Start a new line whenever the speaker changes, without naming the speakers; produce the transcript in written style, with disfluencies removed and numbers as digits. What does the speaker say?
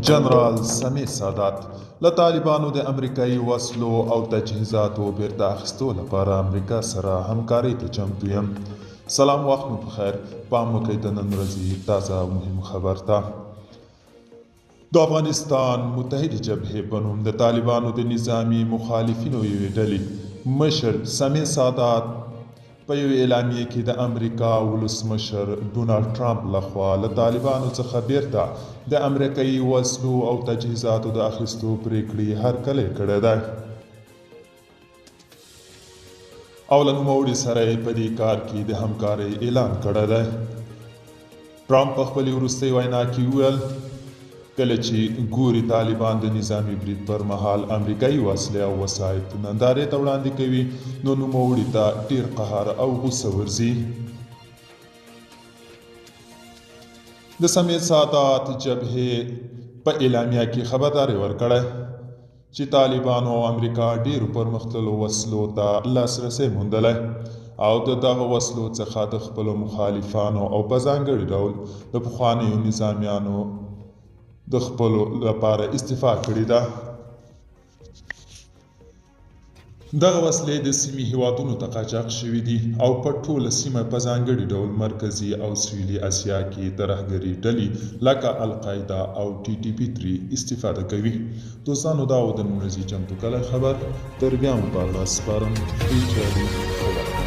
جنرال سمیع سادات له طالبانو د امریکایي وسلو او تجهیزاتو بیرته اخیستو لپاره امریکا سره همکارۍ ته چمتو یم. سلام وخت مو پخیر، پام وکړئ د نن ورځې تازه او مهم خبر ته. د افغانستان متحدې جبهې په نوم د طالبانو د نظامي مخالفینو یوې ډلې مشر سمیع سادات په یوې اعلامیې کې د امریکا ولسمشر ډونالډ ټرمپ لخوا له طالبانو څخه بیرته د امریکایي وسلو او تجهیزاتو د اخیستو پریکړې هرکلی کړی دی او له نوموړي سره یې په دې کار کې د همکارۍ اعلان کړی دی. ټرمپ په خپلې وروستۍ وینا کې وویل، کله چې ګوري طالبان د نظامي برید پر مهال امریکایي وسلې او وسایط نندارې ته وړاندې کوي، نو نوموړي ته ډېر قهر او غوسه ورځي. د سمیع سادات جبهې په اعلامیه کې خبرداری ورکړی چې طالبانو او امریکا ډېرو پرمختللو وسلو ته لاسرسی موندلی او د دغو وسلو څخه د خپلو مخالفانو او په ځانګړي ډول د پخوانیو نظامیانو د خپلو لپاره استعفا کړې ده. دغه وسلې د سیمې هېوادونو ته قاچاق شوې دي او په ټوله سیمه په ځانګړي ډول مرکزي او سویلي اسیا کې ترهګرې ډلې لکه القاعده او ټي ټي پي ترې استفاده کوي. دوستانو دا و د نن ورځې چمتو کړی خبر، تر بیا مو په الله سپارم، ښې چارې، خدای.